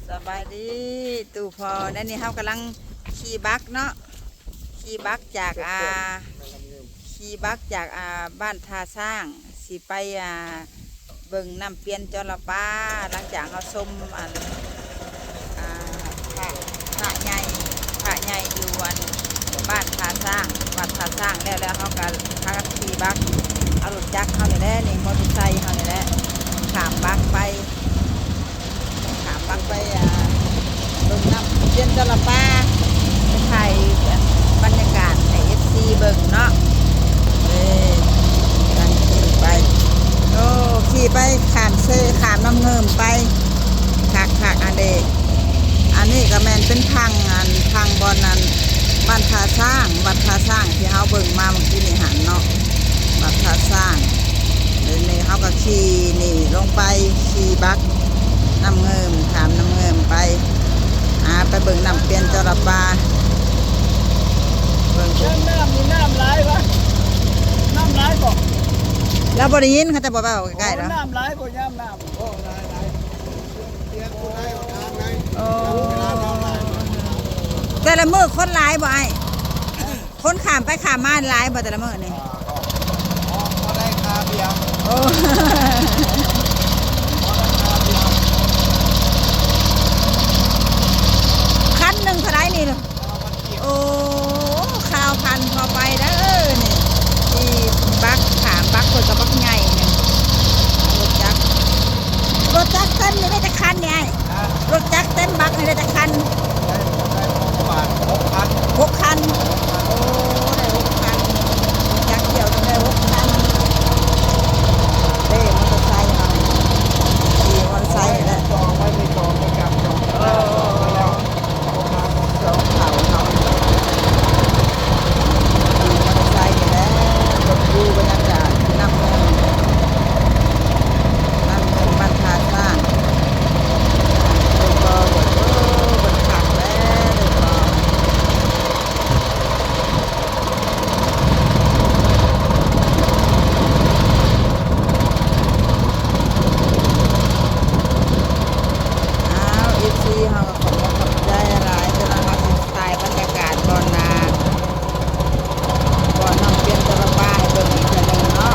ສະບາຍດີຕູ້ພໍ່ ແນວນີ້ເຮົາກຳລັງຂີ່ບັກເນາະ ຂີ່ບັກຈາກ ອ່າ ຂີ່ບັກຈາກ ອ່າ ບ້ານທ່າຊ້າງ ຊິໄປ ອ່າ ເບິ່ງນ້ຳປ່ຽນຈໍລະປາ ຫຼັງຈາກເຮົາຊົມ ອັນ ອ່າ ພະ ພະໃຫຍ່ ພະໃຫຍ່ຢູ່ ອັນ ບ້ານທ່າຊ້າງ ວັດທ່າຊ້າງແລ້ວ ແລ້ວເຮົາກໍພາກັນຂີ່ບັກ ເອົາລົດຈັກເຮົານີ້ແຫຼະ ນີ້ ມໍເຕີໄຊເຮົານີ້ແຫຼະ ຂ້າມບັກໄປ ຂ້າມບັກໄປ ອ່າ ເບິ່ງນ້ຳປ່ຽນຈໍລະປາ ໄປຖ່າຍບັນຍາກາດໃຫ້ເອັຟຊີເບິ່ງເນາະ ເອີ ກຳລັງຂີ່ໄປ ໂອ້ ຂີ່ໄປ ຂ້າມເຊ ຂ້າມນ້ຳເງິມໄປ ຄັກໆ ອັນເດ ອັນນີ້ກໍແມ່ນເປັນທາງ ອັນ ທາງບ່ອນ ອັນ ບ້ານທ່າຊ້າງ ວັດທ່າຊ້າງ ທີ່ເຮົາເບິ່ງມາເມື່ອກີ້ນີ້ຫັ້ນເນາະ ວັດທ່າຊ້າງ ແລ້ວນີ້ເຮົາກໍຂີ່ນີ້ລົງໄປ ຂີ່ບັກນ້ຳເງິມ ຂ້າມນ້ຳເງິມໄປ ຫາໄປເບິ່ງນ້ຳປ່ຽນຈໍລະປາ ເບິ່ງ ນ້ຳ ນ້ຳນີ້ນ້ຳຫຼາຍວະ ນ້ຳຫຼາຍບໍ່ ລາວບໍ່ໄດ້ຍິນ ເຂົາເຈົ້າບໍ່ເວົ້າໃກ້ໆ ໂອ້ ລາວ ນ້ຳຫຼາຍບໍ່ ຍາມນ້ຳ ໂອ້ ແຕ່ລະມື້ຄົນຫຼາຍບໍ່ອ້າຍ? ຄົນຂ້າມໄປຂ້າມມາຫຼາຍບໍ່ແຕ່ລະມື້ນີ້? ພໍໄດ້ຄ່າເບຍ ໂອ້ ພໍໄດ້ຄ່າເບຍ ຄັນໜຶ່ງເທົ່າໃດນີ້? ໂອ້ ຊາວພັນພໍໄປເດີນີ້ ທີ່ບັກ ຂ້າມບັກເພິ່ນກໍບັກໃຫຍ່ນີ້ ລົດຈັກ ລົດຈັກເຕັມນີ້ໄດ້ຈັກຄັນນີ້ອ້າຍ? ຮະ? ລົດຈັກເຕັມບັກນີ້ໄດ້ຈັກຄັນ? ໄດ້ ໄດ້ປະມານຫົກຄັນ ຫົກຄັນ ໂອ້ ໄດ້ຫົກຄັນ ຈັກທ່ຽວໜຶ່ງໄດ້ຫົກຄັນ ເດ້ ມໍເຕີໄຊເຮົາ ຂີ່ມໍເຕີໄຊແຫຼະ ຈອງໄວ້ ໄປຈອງໄປກັບ ຈອງໄປແລ້ວ ເອີ ສອງເຖົ້າເຮົາ ຂີ່ມໍເຕີໄຊນີ້ແຫຼະ ເບິ່ງວິວບັນຍາກາດນ້ຳເງິນ ນ້ຳເງິນບ້ານທ່າຊ້າງ ເບິ່ງບໍ່ ເບິ່ງ ເອີ ເບິ່ງຄັກແຫຼະ ເບິ່ງບໍ່. ອ້າວ ເອັຟຊີ ເຮົາກໍຂອບອົກຂອບໃຈຫຼາຍ ຈະນຳມາຖ່າຍບັນຍາກາດບ່ອນໜ້າ ບ່ອນນ້ຳປ່ຽນຈໍລະປາໃຫ້ເບິ່ງອີກເທື່ອໜຶ່ງເນາະ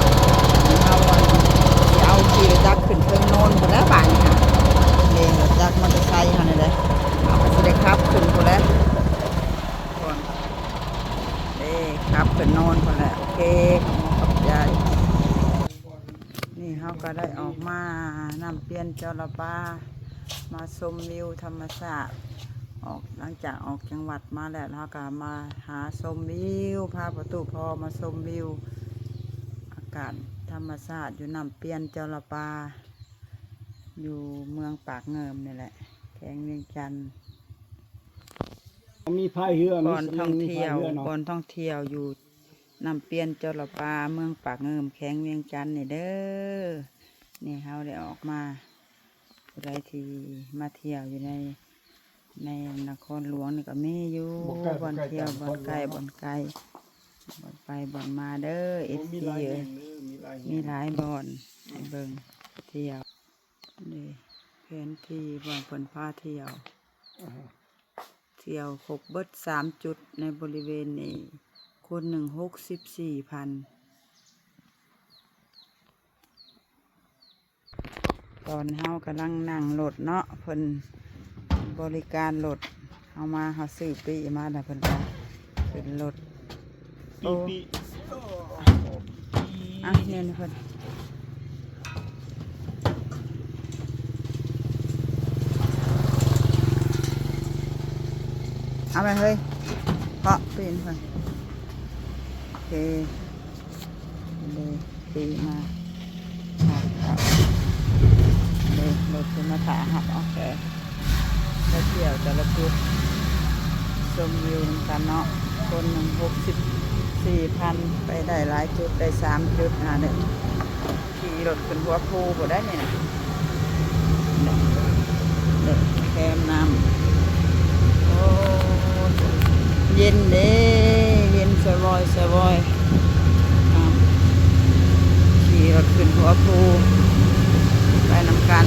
ເຮົາຊິເອົາຂີ່ລົດຈັກຂຶ້ນເທິງໂນນພຸ້ນແຫຼະບາດນີ້ ເອີ ລົດຈັກມໍເຕີໄຊເຮົານີ້ແຫຼະ ເຮົາກໍຊິໄດ້ຂັບຂຶ້ນພຸ້ນແຫຼະ ເດ້ ຂັບຂຶ້ນໂນນພຸ້ນແຫຼະ ໂອເຄ ຂອບໃຈ. ນີ້ເຮົາກໍໄດ້ອອກມານ້ຳປ່ຽນຈໍລະປາ ມາຊົມວິວທຳມະຊາດ ອອກ ຫຼັງຈາກອອກຈັງຫວັດມາແລ້ວ ເຮົາກໍມາຫາຊົມວິວ ພາປະຕູພໍ່ມາຊົມວິວ ອາກາດທຳມະຊາດຢູ່ນ້ຳປ່ຽນຈໍລະປາ ຢູ່ເມືອງປາກເງິມນີ້ແຫຼະ ແຂວງວຽງຈັນ. ມີພາຍເຮືອ ມີ ບ່ອນທ່ອງທ່ຽວ ມີພາຍເຮືອເນາະ ບ່ອນທ່ອງທ່ຽວຢູ່ນ້ຳປ່ຽນຈໍລະປາ ເມືອງປາກເງິມ ແຂວງວຽງຈັນນີ້ເດີ. ນີ້ເຮົາໄດ້ອອກມາ ຜູ້ໃດທີ່ມາທ່ຽວຢູ່ໃນ ໃນນະຄອນຫຼວງນີ້ກໍມີຢູ່ ບໍ່ໄກ ບ່ອນທ່ຽວ ບໍ່ໄກ ບ່ອນໃກ້ ບ່ອນໄກ ບ່ອນໄປ ບ່ອນມາເດີ ເອັຟຊີ ເອີຍ ມີຫຼາຍແຫ່ງເດີ ມີຫຼາຍແຫ່ງ ມີຫຼາຍບ່ອນໃຫ້ເບິ່ງທ່ຽວ. ນີ້ແຜນທີ່ວ່າເພິ່ນພາທ່ຽວ ອ່າຮະ ທ່ຽວຄົບເບິດສາມຈຸດໃນບໍລິເວນນີ້ ຄົນໜຶ່ງຫົກສິບສີ່ພັນ. ຕອນເຮົາກຳລັງນັ່ງລົດເນາະ ເພິ່ນບໍລິການລົດ ເຮົາມາ ເຮົາຊື້ປີ້ມາແລ້ວ ເພິ່ນກໍຂຶ້ນລົດ. ໂອ້ ປີ້ ປີ້ ອ່ະ ແມ່ນເພິ່ນ ເອົາໄປເຮີ້ຍ ເພາະປີ້ເພິ່ນ ໂອເຄ ເລີຍ ຂີ່ມາ ເລີຍ ລົດເພິ່ນມາຖ້າຮັບເອົາແຂກ ໄປທ່ຽວແຕ່ລະຈຸດ ຊົມວິວນຳກັນເນາະ ຄົນໜຶ່ງຫົກສິບສີ່ພັນ ໄປໄດ້ຫຼາຍຈຸດ ໄດ້ສາມຈຸດ ອ່າ ເດີ ຂີ່ລົດຂຶ້ນຫົວພູພຸ້ນໄດ໋ນີ້ນະ ເດີ ແຄມນ້ຳ ໂອ້ ເຢັນເດ້ ເຢັນສະວອຍສະວອຍ. ຂີ່ລົດຂຶ້ນຫົວພູໄປນຳກັນ.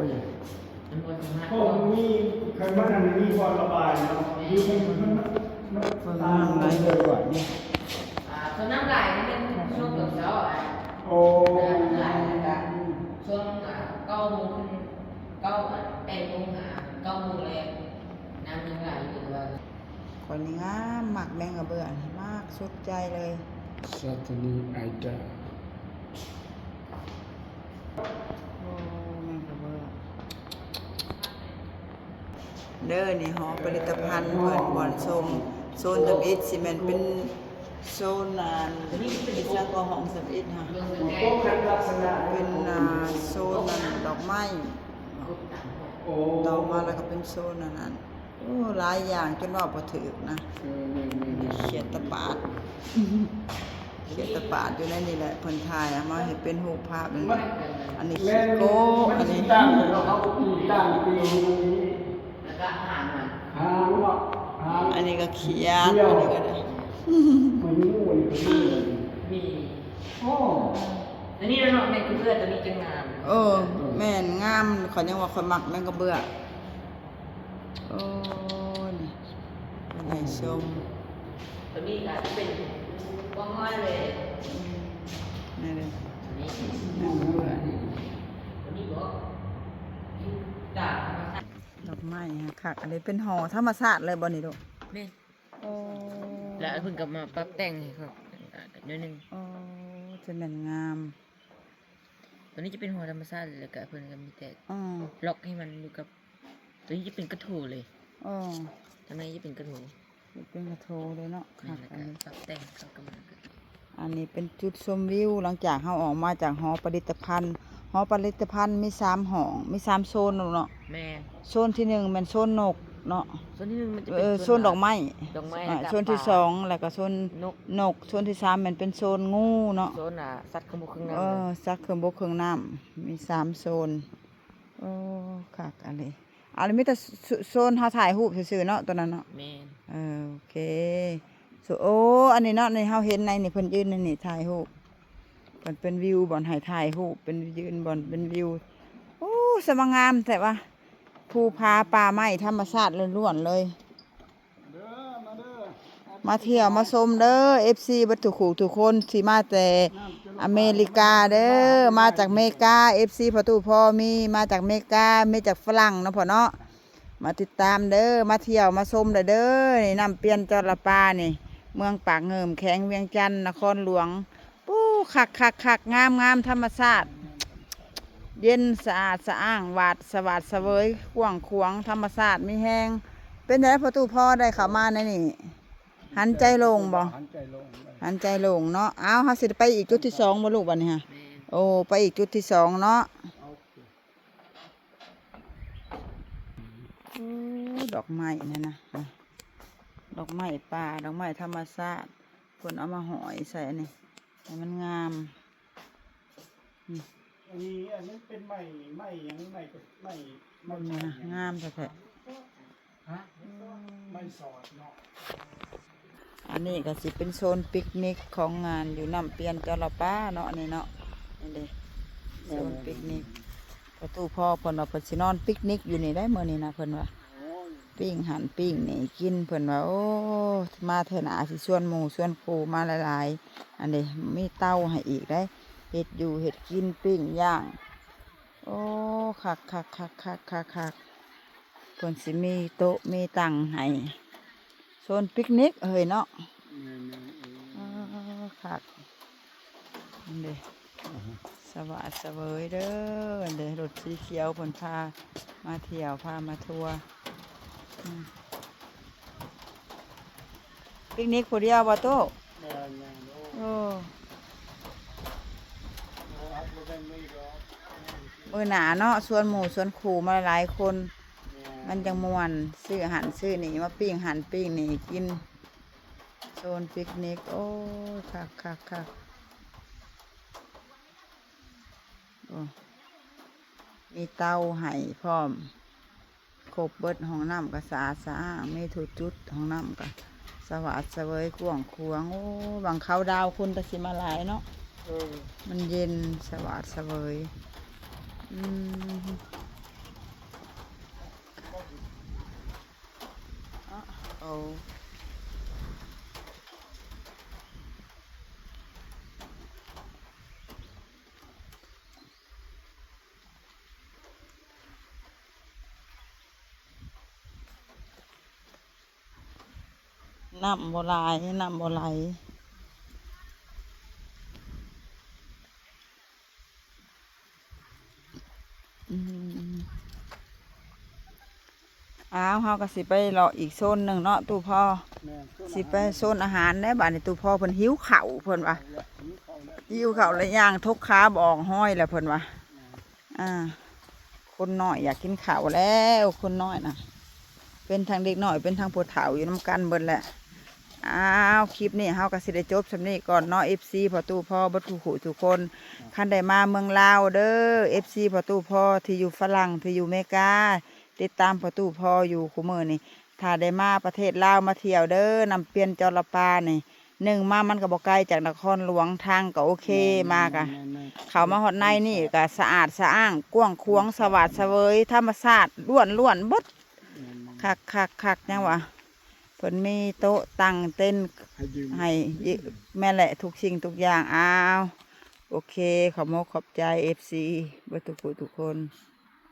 ຍ ມັນບໍ່ສາມາດ ໂອ້ ມີ ຄັນມັນ ອັນນີ້ມີບ່ອນລະບາຍເນາະ ຢູ່ ມັນ ມັນ ມັນ ເບິ່ງນ້ຳໄຫຼຫຼວດໆນີ້ ອ່າ ສ່ວນນ້ຳໄຫຼນີ້ແມ່ນຊ່ວງຕອນເຊົ້າ ໂອ້ ນ້ຳໄຫຼ ແລ້ວກະຊ່ວງ ອ່າ ເກົ້າໂມງ ເກົ້າ ອ່າ ແປດໂມງ ຫາ ເກົ້າໂມງແລງ ນ້ຳຍັງໄຫຼຢູ່ ແຕ່ວ່າ ຂ້ອຍນີ້ງາມ ມັກແມງກະເບື້ອນີ້ ມັກສຸດໃຈເລີຍ Saturday Ida ໂອ້ ແມງກະເບື້ອ ເດີ ນີ້ຫໍຜະລິດຕະພັນເພິ່ນ ບ່ອນຊົມ ໂຊນທຳອິດຊິແມ່ນເປັນໂຊນ ອັນ ອີ່ຫຍັງກໍ ຫ້ອງທຳອິດຫັ້ນ ເປັນ ອ່າ ໂຊນ ອັນ ດອກໄມ້ ຕໍ່ມາແລ້ວກໍເປັນໂຊນ ອັນນັ້ນ ໂອ້ ຫຼາຍຢ່າງຈົນເວົ້າບໍ່ຖືກນະ. ເອີ ແມ່ນໆໆ ຂຽດຕະປາດ ຂຽດຕະປາດຢູ່ໃນນີ້ແຫຼະ ເພິ່ນຖ່າຍເອົາມາເຮັດເປັນຮູບພາບນີ້ແຫຼະ. ອັນນີ້ຂີ້ໂກ້ ອັນນີ້ ແລ້ວກໍຫາງມັນ ຫາງເນາະ ຫາງ ອັນນີ້ກໍຂຽດ ຂຽດ ອັນນີ້ກໍໄດ້ ມັນມີ ມີ ໂອ້ ອັນນີ້ເນາະ ແມ່ນກະເບື້ອ ຕົວນີ້ຈັ່ງງາມ. ເອີ ແມ່ນ ງາມ ຂ້ອຍຍັງວ່າຂ້ອຍມັກແມ່ນກະເບື້ອ. ໂອ້ ນີ້ ເພິ່ນໃຫ້ຊົມ ຕົວນີ້ກະເປັນກວາງນ້ອຍເລີຍ. ອືມ ນີ້ເດ້ ຕົວນີ້ ຕົວນີ້ບໍ່ ຢູ່ຕາມທຳມະຊາດ. ດອກໄມ້ຄັກ ອັນນີ້ເປັນຫໍທຳມະຊາດເລີຍບໍ່ນີ້ລູກ? ແມ່ນ. ໂອ້ ແລ້ວເພິ່ນກໍມາປັບແຕ່ງໃຫ້ເຂົາໜ້ອຍໜຶ່ງ. ໂອ້ ຈະແມ່ນງາມ. ຕົວນີ້ຈະເປັນຫໍທຳມະຊາດ ແລ້ວກະເພິ່ນກໍມີແຕ່ ອໍ ລັອກໃຫ້ມັນຢູ່ກັບ ຕົວນີ້ຈະເປັນກະໂຖເລີຍ. ອໍ ທາງໃນຈະເປັນກະໂຖ ເປັນກະໂຖເລີຍເນາະ. ແມ່ນ ຄັກ ແລ້ວກໍ ອັນນີ້ປັບແຕ່ງເຂົ້າກັບມັນ. ອັນນີ້ເປັນຈຸດຊົມວິວ ຫຼັງຈາກເຮົາອອກມາຈາກຫໍຜະລິດຕະພັນ. ຫໍຜະລິດຕະພັນມີສາມຫ້ອງ ມີສາມໂຊນເນາະ. ແມ່ນ ໂຊນທີໜຶ່ງແມ່ນໂຊນນົກເນາະ ໂຊນທີໜຶ່ງມັນຈະເປັນ ເອີ ໂຊນດອກໄມ້ ດອກໄມ້ ອາ ແລ້ວກໍ ໂຊນທີສອງ ແລ້ວກໍໂຊນ ນົກ ນົກ ໂຊນທີສາມແມ່ນເປັນໂຊນງູເນາະ ໂຊນ ອາ ສັດເຄື່ອງບົກເຄື່ອງນ້ຳ. ເອີ ສັດເຄື່ອງບົກເຄື່ອງນ້ຳ ມີສາມໂຊນ. ໂອ້ ຄັກອັນນີ້ ອັນນີ້ມີແຕ່ໂຊ ໂຊນເຮົາຖ່າຍຮູບຊື່ໆເນາະ ຕົວນັ້ນເນາະ. ແມ່ນ ເອີ ໂອເຄ. ໂອ້ ອັນນີ້ເນາະ ນີ້ເຮົາເຫັນໃນນີ້ ເພິ່ນຢືນໃນນີ້ຖ່າຍຮູບ ເພິ່ນເປັນວິວບ່ອນໃຫ້ຖ່າຍຮູບ ເປັນຢືນບ່ອນເປັນວິວ. ໂອ້ ສະມາງາມແທ້ວະ ພູຜາປ່າໄມ້ທຳມະຊາດລ້ວນໆເລີຍ. ເດີ ມາເດີ ມາທ່ຽວມາຊົມເດີ ເອັຟຊີ ເບິດທຸກຄູ່ທຸກຄົນ ທີ່ມາແຕ່ອາເມລິກາເດີ ມາຈາກເມກາ ເອັຟຊີ ພໍ່ຕູ້ພໍ່ມີ ມາຈາກເມກາ ມີຈາກຝຣັ່ງເນາະພໍ່ເນາະ. ມາຕິດຕາມເດີ ມາທ່ຽວມາຊົມໄດ້ເດີ. ນີ້ນ້ຳປ່ຽນຈອລະປານີ້ ເມືອງປາກງື່ມ ແຂວງວຽງຈັນ ນະຄອນຫຼວງ. ປູ້ ຄັກໆໆ ງາມໆ ທຳມະຊາດ ເຢັນສະອາດສະອ້າງ ຫວາດສະຫວາດສະເຫວີຍ ກວ້າງຂວາງ ທຳມະຊາດມີແຮງ. ເປັນໃດພໍ່ຕູ້ ພໍໄດ້ເຂົ້າມາໃນນີ້ ຫັນໃຈໂລ່ງບໍ່? ຫັນໃຈໂລ່ງ ຫັນໃຈໂລ່ງເນາະ. ອ້າວ ເຮົາຊິໄປອີກຈຸດທີສອງບໍ່ລູກ ບັດນີ້ຮະ? ແມ່ນ ໂອ້ ໄປອີກຈຸດທີສອງເນາະ. ໂອ້ ດອກໄມ້ນັ້ນນະ ດອກໄມ້ປ່າ ດອກໄມ້ທຳມະຊາດ ເພິ່ນເອົາມາຫ້ອຍໃສ່ອັນນີ້ ໃຫ້ມັນງາມ. ນີ້ ອັນນີ້ ອັນນີ້ເປັນໄມ້ ໄມ້ຫຍັງ ໄມ້ ໄມ້ ໄມ້ ງາມແທ້ໆ. ຮະ? ອືມ ໄມ້ສອດເນາະ. ອັນນີ້ກໍຊິເປັນໂຊນປິກນິກຂອງງານຢູ່ນ້ຳປ່ຽນຈະລະປາເນາະ ອັນນີ້ເນາະ. ນີ້ເດ້ ໂຊນປິກນິກ. ພໍ່ຕູ້ພໍ່ເພິ່ນວ່າເພິ່ນຊິນອນປິກນິກຢູ່ນີ້ໄດ໋ ມື້ນີ້ນະ ເພິ່ນວ່າ. ໂອ້ຍ ປີ້ງຫັ້ນປີ້ງນີ້ກິນ ເພິ່ນວ່າ. ໂອ້ ມາເທື່ອໜ້າຊິຊວນໝູ່ຊວນຄູ່ມາຫຼາຍໆ. ອັນນີ້ມີເຕົາໃຫ້ອີກໄດ໋ ເຮັດຢູ່ເຮັດກິນ ປີ້ງຍ່າງ. ໂອ້ ຄັກໆໆໆໆ ເພິ່ນຊິມີໂຕະມີຕັ່ງໃຫ້ ໂຊນປິກນິກເຮີ້ຍເນາະ. ແມ່ນໆ ເອີ ເອີ ຄັກ ອັນເດ ສະຫວາດສະເຫວີຍເດີ. ອັນເດ ລົດສີຂຽວເພິ່ນພາມາທ່ຽວ ພາມາທົວ. ອືມ ປິກນິກຜູ້ດຽວບໍ່ຕູ້? ແມ່ນໆ ໂອ້ ໂອ້ ມື້ໜ້າເນາະ ຊວນໝູ່ຊວນຄູ່ມາຫຼາຍໆຄົນ ແມ່ນ ມັນຈັ່ງມ່ວນ. ຊື້ຫັ້ນຊື້ນີ້ ມາປີ້ງຫັ້ນປີ້ງນີ້ກິນ ໂຊນປິກນິກ. ໂອ້ຍ ຄັກໆໆ ໂອ້ ມີເຕົາໃຫ້ພ້ອມ. ຄົບເບິດ ຫ້ອງນ້ຳກໍສະອາດສະອ້າງ ມີທຸກຈຸດ ຫ້ອງນ້ຳກໍສະຫວາດສະເຫວີຍກວ້າງຂວາງ. ໂອ້ ຫວ່າງເຂົ້າດາວຄົນກໍຊິມາຫຼາຍເນາະ. ເອີ ມັນເຢັນສະຫວາດສະເຫວີຍ. ອືມ ໂອ້ ນ້ຳບໍ່ຫຼາຍ ນ້ຳບໍ່ໄຫຼ. ອືມ ອ້າວ ເຮົາກໍຊິໄປເລາະອີກໂຊນໜຶ່ງເນາະ ຕູ້ພໍ່. ແມ່ນ ໂຊນອາຫານ ຊິໄປໂຊນອາຫານແດ່. ບາດນີ້ຕູ້ພໍ່ເພິ່ນຫິວເຂົ້າ ເພິ່ນວ່າ ຫິວເຂົ້າແລ້ວ ຫິວເຂົ້າແລ້ວ ຍ່າງທົກຂາບໍ່ອອກຮອຍແລ້ວ ເພິ່ນວ່າ. ແມ່ນ ອ່າ ຄົນນ້ອຍຢາກກິນເຂົ້າແລ້ວ ຄົນນ້ອຍນະ. ເປັນທັງເດັກນ້ອຍ ເປັນທັງຜູ້ເຖົ້າຢູ່ນຳກັນເບິດແຫຼະ. ອ້າວ ຄລິບນີ້ເຮົາກໍຊິໄດ້ຈົບສ່ຳນີ້ກ່ອນເນາະ ເອັຟຊີພໍ່ຕູ້ພໍ່ເບິດທຸກຜູ້ທຸກຄົນ. ຄັນໄດ້ມາເມືອງລາວເດີ ເອັຟຊີພໍ່ຕູ້ພໍ່ທີ່ຢູ່ຝຣັ່ງ ທີ່ຢູ່ເມກາ ຕິດຕາມພໍ່ຕູ້ພໍ່ຢູ່ຄູ່ມື້ນີ້. ຖ້າໄດ້ມາປະເທດລາວມາທ່ຽວເດີ ນ້ຳປຽນຈອລະປານີ້ ໜຶ່ງມາມັນກໍບໍ່ໄກຈາກນະຄອນຫຼວງ ທາງກໍໂອເຄ ແມ່ນໆໆໆ ມາກະ ແມ່ນໆໆ ເຂົ້າມາຮອດໃນນີ້ກໍສະອາດສະອ້າງ ກວ້າງຂວາງ ສະຫວາດສະເຫວີຍ ທຳມະຊາດລ້ວນໆເບິດ ແມ່ນໆ ຄັກໆໆ ຍັງວ່າ ເພິ່ນມີໂຕະຕັ້ງເຕັນໃຫ້ຢືມ ໃຫ້ຢືມ ແມ່ນແຫຼະ ທຸກສິ່ງທຸກຢ່າງ. ອ້າວ ໂອເຄ ຂອບມົກຂອບໃຈ ເອັຟຊີ ເບິດທຸກຜູ້ທຸກຄົນ.